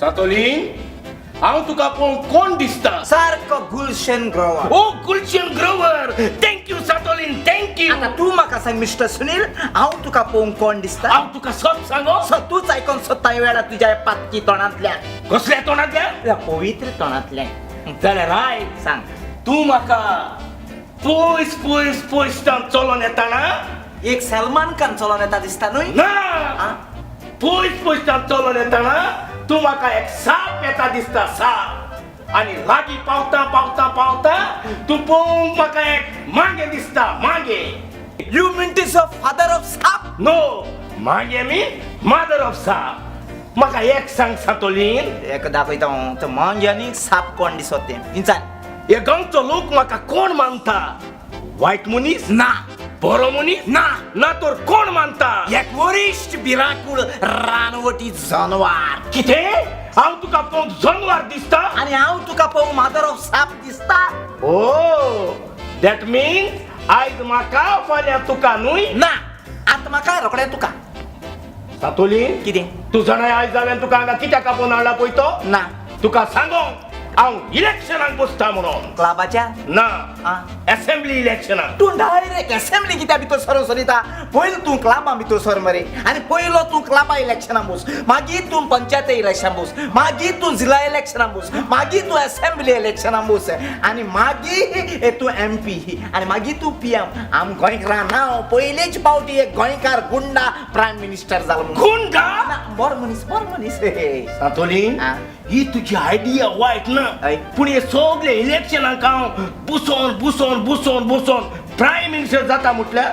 सातोलीन, हांव तुका पळोवंक कोण दिसता? सारको Gulshan Grover. Oh, Gulshan Grover. Thank you Satolim, thank you. आता तूं म्हाका सांग मिस्टर सुनील, हांव तुका पळोवंक कोण दिसता? हांव तुका सत सांगो? तूच आयकोन सोदता वेळा तुज्या पातकी तोंडांतल्यान. कसल्या तोंडांतल्या? तुज्या पवित्र तोंडांतल्यान. जाल्यार आयक. सांग. तूं म्हाका पयस पयस पयसच्यान चलोन येताना एक सलमान खान चलोन येता दिसता न्हय? ना, पयस पयसच्यान चलोन येताना तूं म्हाका एक साप येता दिसता, साप. आनी लागीं पावता पावता पावता तूं पळोवंक म्हाका एक मांगे दिसता, मांगे. You mean to say father of साप? नो, मांगे मीन मादर ऑफ साप. म्हाका एक सांग सातोलीन. एक दाखयता हांव, तो मांगे आनी साप कोण दिसत तें विचार. हे गांवचो लोक म्हाका कोण मानता? वायट मनीस? ना. बरो मनीस? ना. ना तर कोण मानता? एक वरिश्ठ भिरांकूळ रानवटी जनवार. कितें? हांव तुका पळोवंक जनवार दिसता? आनी हांव तुका पळोवंक मादर ऑफ साप दिसता? ओ, that means आयज म्हाका फाल्यां तुका न्हय? ना, आतां म्हाका रोखडें तुका. सातोलीन. कितें? तूं जाणा आयज हांवें तुका हांगा कित्याक आपोवन हाडला पळय तो? ना. तुका सांगोंक हांव इलेक्शनाक बसता म्हणून. क्लाबाच्या? ना, असेंब्ली इलेक्शनाक. तूं डायरेक्ट असेंब्ली कित्या भितर सरून सरिता? पयलीं तूं क्लाबा भितर सर मरे, आनी पयलो तूं क्लाबा इलेक्शनाक बस, मागीर तूं पंचायत इलेक्शनाक बस, मागीर तूं जिल्ला इलेक्शनाक बस, मागीर तूं असेंब्ली इलेक्शनाक बस, आनी मागीर तूं एम पी, आनी मागीर तूं पी एम. आम गोंयकारां नांव पयलेच फावटी एक गोंयकार गुंडा प्रायम मिनिस्टर जालो म्हणून. गुंडा? ना, बरो मनीस, बरो मनीस. सातोलीन, ही तुजी आयडिया वायट ना, पूण हे सगळे इलेक्शनाक हांव बुसोन बुसोन बुसोन बुसोन प्रायम मिनिस्टर जाता म्हटल्यार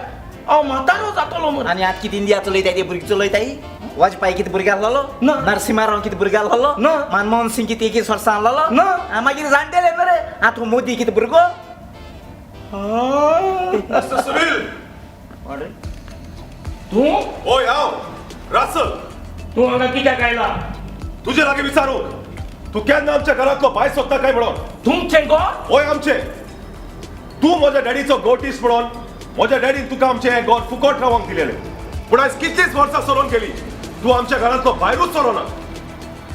हांव म्हातारो जातलो मरे. आनी आतां कितें इंडिया चलयताय ते भुरगे चलयताय? वाजपेयी कितें भुरगे आहलोलो? ना. नरसिंहा राव कितें भुरगे आहलोलो? ना. मनमोहन सिंग कितें 21 वर्सां आहलोलो? ना. मागीर जाणटेले मरे. आतां मोदी कितें भुरगो? मिस्टर सुनील. तूं? ओय, हांव रासल. तूं हांगा कित्याक आयला? तुजे लागीं विचारूंक, तूं केन्ना आमच्या घरांतलो भायर सोदता काय म्हणून. तुमचें घर? ओय, आमचें. तूं म्हज्या डॅडीचो गोटीस म्हणून म्हज्या डॅडीन तुका आमचें हें घर फुकट रावंक दिलेलें. पूण आयज कितलींच वर्सां सरून गेली, तूं आमच्या घरांतलो भायरूच सरोना.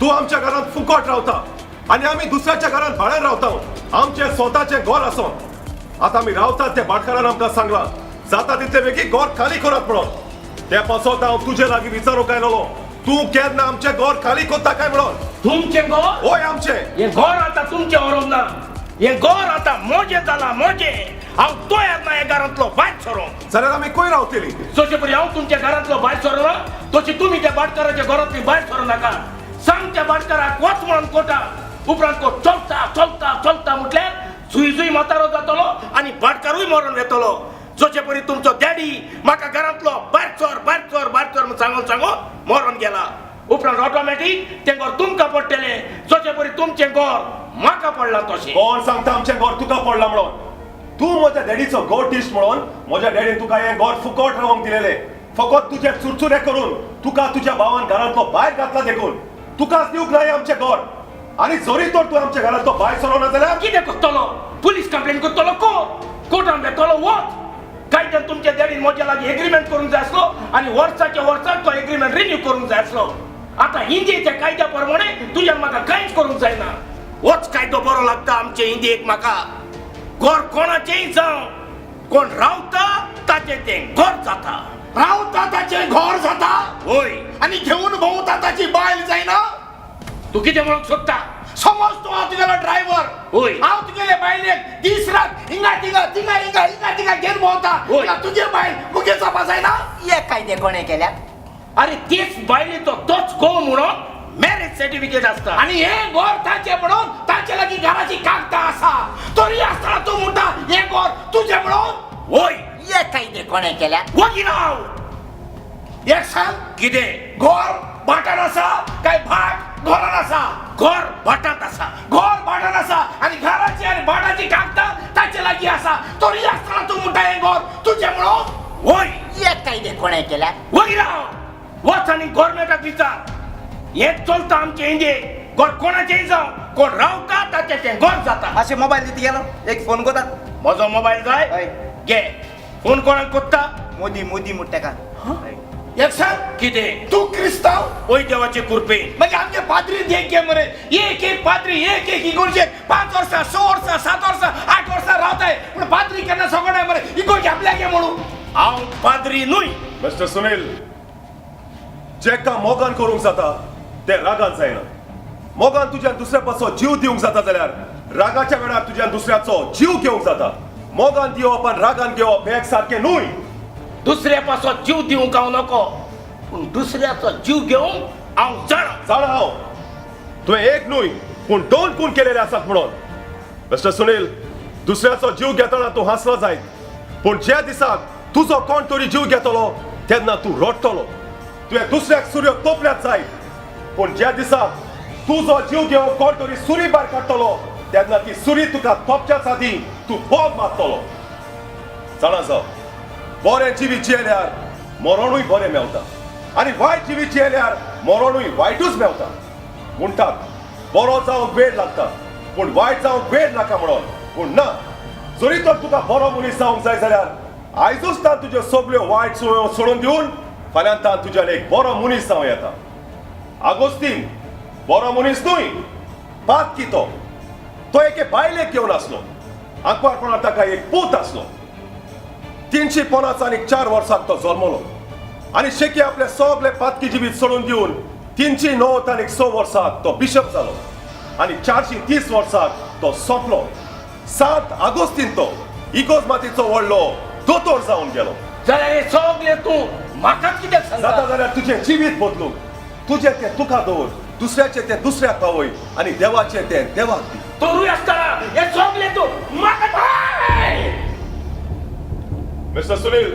तूं आमच्या घरांत फुकट रावता आनी आमी दुसऱ्याच्या घरांत भाड्यान रावता, आमचें स्वताचें घर आसून. आतां आमी रावतात त्या भाटकारान आमकां सांगलां, जाता तितले बेगीन घर खाली करात म्हणून. ते पासत हांव तुजे लागीं विचारूंक आयलेलो, तूं केन्ना आमचें घर खाली करता काय म्हणून. तुमचें घर? ओय, आमचें. हें घर आतां तुमचें व्हरूंक ना, हें घर आतां म्हजें जालां, म्हजें. हांव तयार ना ह्या घरांतलो भायर सरोंक. जाल्यार आमी खंय रावतली? जशे परी हांव तुमच्या घरांतलो भायर सरना, तशी तुमी त्या भाटकाराच्या घरांतली भायर सरू नाका. सांग त्या भाटकाराक वच म्हणून कोटा. उपरांत को चलता चलता चलता म्हटल्यार जुय जुय म्हातारो जातलो आनी भाटकारूय मरून वेतलो. जशे परी तुमचो डॅडी म्हाका घरांतलो भायर सर, भायर सर, भायर सर म्हूण सांगून सांगून मरून गेला. उपरांत ऑटोमॅटीक तें घर तुमकां पडटलें, जशे परी तुमचें घर म्हाका पडलां तशें. कोण सांगता आमचें घर तुका पडलां म्हणून? तूं म्हज्या डॅडीचो गोटीस म्हणून म्हज्या डॅडीन तुका हें घर फुकट रावंक दिलेलें. फकत तुजे चुरचुरे करून तुका तुज्या भावान घरांतलो भायर घातला देखून तुकाच दिवंक ना हें आमचें घर. आनी जरी तर तूं आमच्या घरांतलो भायर सरना जाल्यार कितें करतलो? पुलीस कंप्लेन करतलो? कोर्टान वेतलो? वच. कायद्यान तुमच्या डॅडीन म्हज्या लागीं एग्रीमेंट करूंक जाय आसलो आनी वर्साच्या वर्साक तो एग्रीमेंट रिन्यू करूंक जाय आसलो. आतां इंडियेच्या कायद्या प्रमाणे तुज्यान म्हाका कांयच करूंक जायना. होच कायदो बरो लागता आमचे इंडियेक म्हाका. घर कोणाचेंय जावं, कोण रावता ताचें तें घर जाता. रावता ताचें घर जाता? वय. आनी घेवन भोंवता ताची बायल जायना? तूं कितें म्हणूंक सोदता? समज तूं हांव तुगेलो ड्रायव्हर. वय. हांव तुगेले बायलेक दीस रात हिंगा थिंगा थिंगा हिंगा हिंगा थिंगा घेवन भोंवता. वय. तुगे बायल मुगे जावपा जायना? हे कायदे कोणें केल्यात? अरे तेच बायलेचो तोच घोव म्हणून मॅरेज सर्टिफिकेट आसता. आनी हें घर ताचें म्हणून ताचे लागीं घराची कागदां आसा, तरी आसतना तूं म्हणटा हें घर तुजें म्हणून? वय. हे कायदे कोणें केल्यात? वगी राव. एक सांग. कितें? घर भाटान आसा काय भाट घरान आसा? घर भाटांत आसा. घर भाटान आसा आनी घराची आनी भाटाची कागदां ताचे लागीं आसा, तरी आसतना तूं म्हणटा हें घर तुजें म्हणून? वय. हे कायदे कोणें केल्यात? वगी राव. वच आनी गोवोरमेंटाक विचार. हें चलता आमचे इंडियेक. घर कोणाचेंय जावं, कोण रावता ताचें तें घर जाता. मातशें मोबायल दिता गेलो, एक फोन करता. म्हजो मोबायल जाय? हय. घे. फोन कोणाक कोत्ता? मोदी, मोदी म्हणटा तेका. एक सांग, कितें? तूं क्रिस्तांव? वय, देवाचे कृपेन. मागीर आमगे पाद्रीन एक घे मरे, एक एक पाद्री एक एक इगोर्जेक 5 वर्सां, 6 वर्सां, 7 वर्सां, 8 वर्सां रावताय, पूण पाद्री केन्ना सगळ्या मरे इगोर्ज आपल्याक घे म्हणून. हांव पाद्री न्हय. मिस्टर सुनील, जे काम मोगान करूंक जाता तें रागान जायना. मोगान तुज्यान दुसऱ्या पासो जीव दिवंक जाता जाल्यार रागाच्या वेळार तुज्यान दुसऱ्याचो जीव घेवंक जाता. मोगान दिवप आनी रागान घेवप हें एक सारकें न्हय. दुसऱ्या पासत जीव दिवंक हांव नको, पूण दुसऱ्याचो जीव घेवंक हांव जाणा. जाणा हांव, तुवें एक न्हय पूण 2 खून केलेले आसात म्हणून. मिस्टर सुनील, दुसऱ्याचो जीव घेतना तूं हांसलो जायत, पूण ज्या दिसाक तुजो कोण तरी जीव घेतलो तेन्ना तूं रडटलो. तुवें दुसऱ्याक सुर्यो तोपल्यात जायत, पूण ज्या दिसाक तुजो जीव घेवन कोण तरी सुरी भायर काडटलो तेन्ना ती सुरी तुका तोपच्याच आदीं तूं बोब मारतलो. जाणा जाव, बरें जिवीत जियेल्यार मरणूय बरें मेवता आनी वायट जिवीत जियेल्यार मरणूय वायटूच मेवता. म्हणटात बरो जावंक वेळ लागता, पूण वायट जावंक वेळ नाका म्हणून. पूण ना, जरी तर तुका बरो मनीस जावंक जाय जाल्यार आयजूच तान तुज्यो सगल्यो वायट संवयो सोडून दिवन फाल्यां तान तुज्यान एक बरो मनीस जावं येता. आगोस्तीन बरो मनीस न्हय, पातकी तो. तो एके बायलेक घेवन आसलो. आंकवारपणार ताका एक पूत आसलो. 354 वर्साक तो जल्मलो आनी शेकी आपले सगळे पातकी जिवीत सोडून दिवन 309 वर्साक तो बिशप जालो आनी 430 वर्साक तो सोंपलो. 7 आगोस्तीन तो इगोज मातीचो व्हडलो दोतोर जावन गेलो. जाल्यार हें सगळें तूं म्हाकाच कित्याक जाता सांगता? जाल्यार तुजें जिवीत बदलूंक तुजें तें तुका दवर, दुसऱ्याचें तें दुसऱ्याक पावय आनी देवाचें तें देवाक दी. तरूय आसतना हें सगळें तूं म्हाका. मिस्टर सुनील,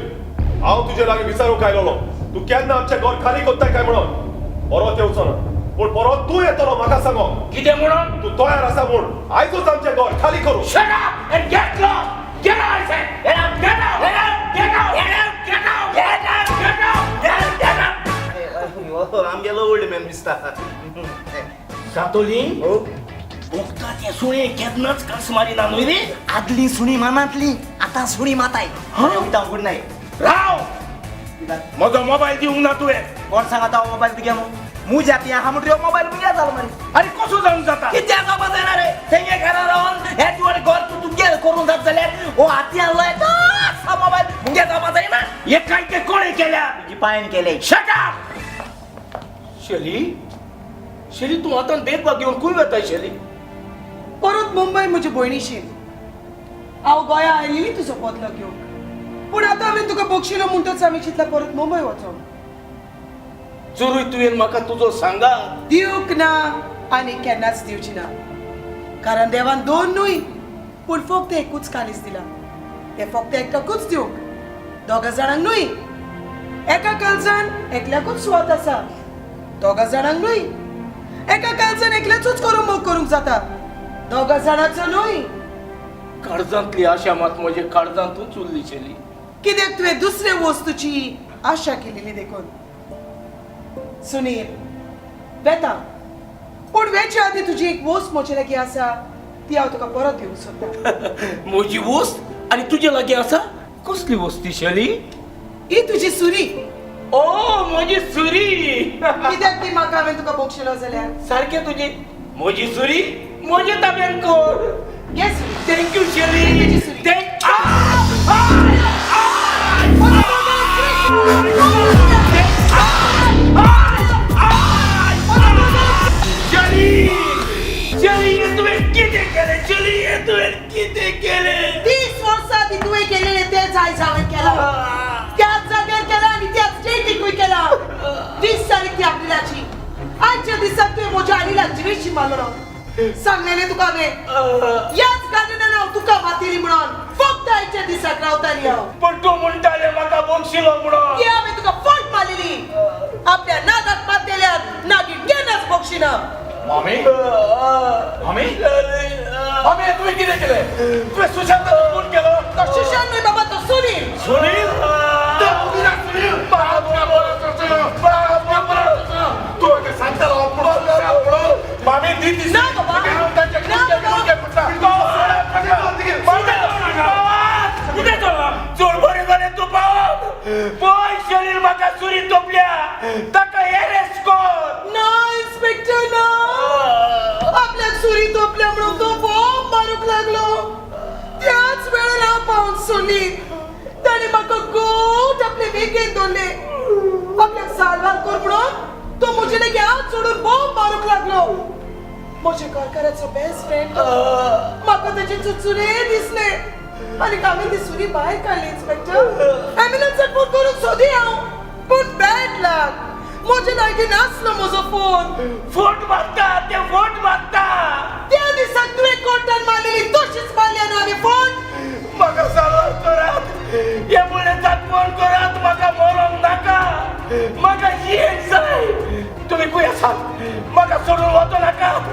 हांव तुजे लागीं विचारूंक आयलोलो तूं केन्ना आमचें घर खाली कोत्ताय काय म्हणून. परत येवचो ना, पूण परत तूं येतलो म्हाका सांगो कितें म्हणून? तूं तयार आसा म्हूण आयजूच आमचें घर खाली करूं. Shut up and get lost! Get out, I said! Get out! Get out! Get out! Get out! Get out! Get out! Get out! Get out! Get out! आमगेलो ओल्ड मॅन दिसता. सातोली हो. भोगता तें सुणें केन्नाच कास मारिना न्हय रे. आदली सुणी मानातली, आतां सुणी माताय. वयता, गुड नायट. राव, म्हजो मोबायल दिवंक ना तुवें. कोण सांगता मोबायल तुगे? मुज्या ती आहा म्हणटरी मोबायल मुगे जालो मरे. आनी कसो जावंक जाता? कित्याक जावपा जायना रे? तेंगे घरा रावन हे तुवें घर तूं तुगे करूंक जाता जाल्यार हो हाती आहलो येता मोबायल मुगे जावपा जायना? हे काय ते कोणें केल्या? तुजी पायन केले. Shut up! Shelly, Shelly, तूं हातान बेग घेवन खंय वताय शेली? परत मुंबय म्हजे भयणीशी. हांव गोंया आयिल्ली तुजो बदलो घेवंक, पूण आतां हांवें तुका बक्षिलो म्हणटच आमी चिंतला परत मुंबय वचोंक. जरूय तुवें म्हाका तुजो सांगा दिवंक ना आनी केन्नाच दिवची ना, कारण देवान 2 न्हय पूण फक्त एकूच कालीस दिला, तें फक्त एकट्याकूच दिवंक, दोगा जाणांक न्हय. एका कालजान एकल्याकूच सुवात आसा, दोगा जाणांक न्हय. एका कालजान एकल्याचोच करूंक मोग करूंक जाता, दोगा जाणांचो न्हय. काळजांतली आशा मात म्हजे काळजांतूच उरली शेली. कित्याक तुवें दुसरे वस्तूची आशा केलेली देखून. सुनील, वेता, पूण वेचे आदी तुजी एक वस्त म्हजे लागीं आसा, ती हांव तुका परत दिवंक सोदता. म्हजी वस्त आनी तुजे लागीं आसा? कसली वस्त ती शेली? ही तुजी सुरी. ओ, म्हजी सुरी. कित्याक ती म्हाका हांवें तुका बक्षिलो जाल्यार? सारकें तुजी, म्हजी सुरी म्हजे ताब्यान कर. घे सुरी. Thank you Shelly. तुजी सुरी. Thank. Shelly, Shelly, हें तुवें कितें केलें? शेली, हें तुवें कितें केलें? 30 वर्सां आदी तुवें केलेलें तेंच आयज हांवें केलां. त्याच जाग्यार केलां आनी त्याच डेटीकूय केलां. 20 तारीख ती एप्रिलाची. आयच्या दिसाक तुवें म्हज्या आनीलाक जिवेशी मारलो. सांगलेलें तुका हांवें, ह्याच गार्डनान हांव तुका मातिली म्हणून. फक्त आयच्या दिसाक रावताली हांव. पण तूं म्हणटालें म्हाका बक्षिलो म्हणून. ती हांवें तुका फट मारलेली. आपल्या नादाक मारलेल्यार नागीर केन्नाच बक्षिना. मामी, मामी, मामी, तुवें कितें केलें? तुवें सुशांताचो खून केलो? तो सुशांत न्हय बाबा, तो सुनील. सुनील? तूं म्हाका सांगतालो पूण मामी दी ती. ना बाबा, ना बाबा. कितें चल्लां? चड बरें जालें तूं पावोन. पळय शरीर म्हाका सुरी तोपल्या ताका एरेस्ट कर. ना इन्स्पेक्टर ना, आपल्याक सुरी तोपल्या म्हणून तो बोंब मारूंक लागलो. त्याच वेळार हांव पावन सोडली. ताणें म्हाका गोट आपले वेगेन दवरले. आपल्याक साल्वार कर म्हणून तो म्हजे लागीं हात सोडून बोंब मारूंक लागलो. म्हजे घरकाराचो बेस्ट फ्रेंड, म्हाका ताचे चुचुरे दिसले आनी हांवें ती सुरी भायर काडली. इन्स्पेक्टर, ॲम्ब्युलन्साक फोन करून सोदी हांव, पूण बॅड लक, म्हजे लागीं नासलो म्हजो फोन. फोट मारता ते, फोट मारता. त्या दिसाक तुवें कोर्टान मारलेली तशीच मारली न्हू हांवें फोन. म्हाका साल्वार करात, एम्बुलन्साक फोन करात, म्हाका मरोंक नाका, म्हाका जियेंक जाय. तुमी खंय आसात? म्हाका सोडून वचो नाकात,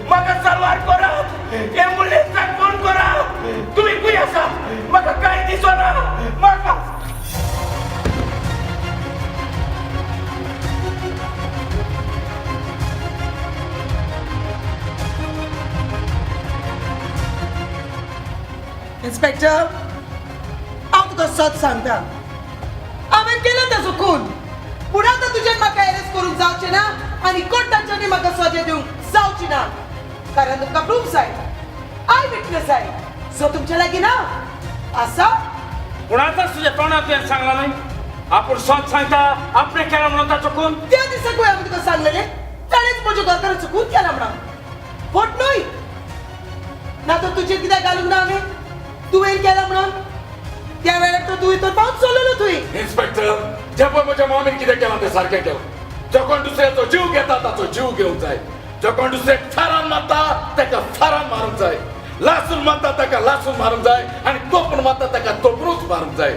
म्हाका साल्वार करात, एम्बुलन्साक फोन करात. तुमी खंय आसात? म्हाका कांय दिसना म्हाका. इन्स्पेक्टर, हांव तुका सत सांगता, हांवें केलो ताजो खून. पूण आतां तुज्यान म्हाका एरेस्ट करूंक जावचें ना आनी कोर्टाच्यानूय म्हाका सजा दिवंक जावची ना, कारण तुमकां प्रूफ जाय, I witness जाय, सो तुमच्या लागीं ना आसा. पूण आतांच तुज्या तोंडांतल्यान सांगला न्हय आपूण सत सांगता, आपणें केला म्हणून ताचो खून. त्या दिसाकूय हांवें तुका सांगलेलें, ताणेंच म्हज्या घरकाराचो खून केला म्हणून. फट न्हय ना तर तुजेर कित्याक घालूंक ना हांवें तुवें केला म्हणून? त्या वेळार तो तुवें तर पावस चलयलो थंय. इन्स्पेक्टर, जे पळय म्हज्या मामीन कितें केलां तें सारकें केलां. जो कोण दुसऱ्याचो जीव घेता ताचो जीव घेवंक जाय, जो कोण दुसऱ्याक फारान मारता ताका फारान मारूंक जाय, लासून मारता ताका लासून मारूंक जाय आनी तोपून मारता ताका तोपरूच मारूंक जाय.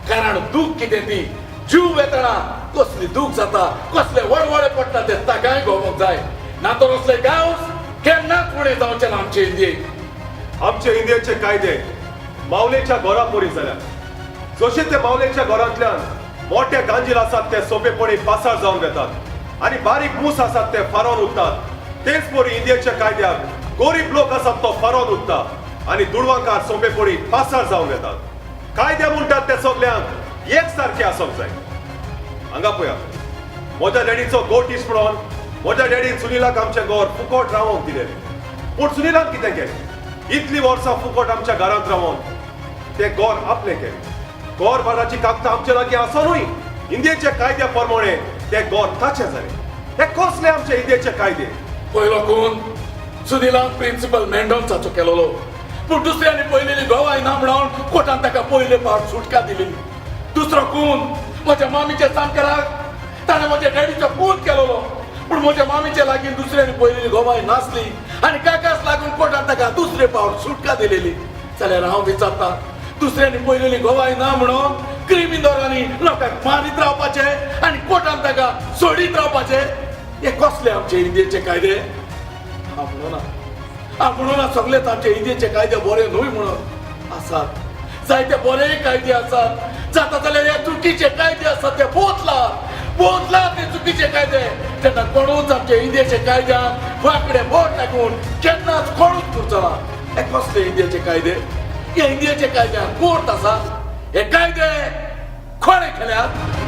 कारण दूख कितें ती, जीव वेतना कसली दूख जाता, कसले वळवळे पडटा ते ताकाय गोवोंक जाय. ना तर असले गांव केन्नाच फुडें जावचे ना आमचे इंडियेक. आमचे इंडियेचे कायदे मावलेच्या घरा परी जाल्यात. जशे ते मावलेच्या घरांतल्यान मोठे गांजील आसात ते सोंपेपणी पासार जावन वेतात आनी बारीक मूस आसात ते फारोन उरतात, तेच परी इंडियेच्या कायद्याक गरीब लोक आसात तो फारोन उरता आनी दुडवांकार सोंपेपणी पासार जावन वेतात. कायदे म्हणटात ते सगल्यांक एक सारके आसोंक जाय. हांगा पळया, म्हज्या डॅडीचो गोटीस म्हणून म्हज्या डॅडीन सुनीलाक आमचें घर फुकट रावोंक दिलेलें. पूण सुनीलान कितें केलें? इतली वर्सां फुकट आमच्या घरांत रावोन ते घर आपलें केलें. घर भाडाची कागदां आमचे लागीं आसोनूय इंडियेच्या कायद्या प्रमाणे ते घर ताचें जालें. हे कसले आमचे इंडियेचे कायदे? पयलो खून सुनीलान प्रिन्सिपल मेंडोन्साचो केलोलो, पूण दुसऱ्यांनी पयलेली गोवाय ना म्हणून कोर्टान ताका पयले फावट सुटका दिली. दुसरो खून म्हज्या मामीच्या सामकाराक ताणें म्हज्या डॅडीचो खून केलोलो, पूण म्हज्या मामीच्या लागीं दुसऱ्यांनी पयलेली गोवाय नासली आनी काकास लागून कोर्टान ताका दुसरे फावट सुटका दिलेली. जाल्यार हांव विचारता, दुसऱ्यांनी पयलेली गोवाय ना म्हणून क्रिमिनोरांनी लोकांक मारीत रावपाचें आनी कोर्टान ताका सोडीत रावपाचें? हे कसले आमचे इंडियेचे कायदे? हांव म्हणना, हांव म्हणना सगळेच आमचे इंडियेचे कायदे बरे न्हय म्हणून आसात, जायते बरे कायदे आसात. जाता जाल्यार हे चुकीचे कायदे आसात ते बोतला बोतला ते चुकीचे कायदे. तेन्ना कोणूच आमचे इंडियेचे कायद्याक वांकडे बोट लागून केन्नाच कोणूच करचो ना. हे कसले इंडियेचे कायदे? हे इंडियेचे कायद्याक कोर्ट आसा? हे कायदे कोणें केल्यात?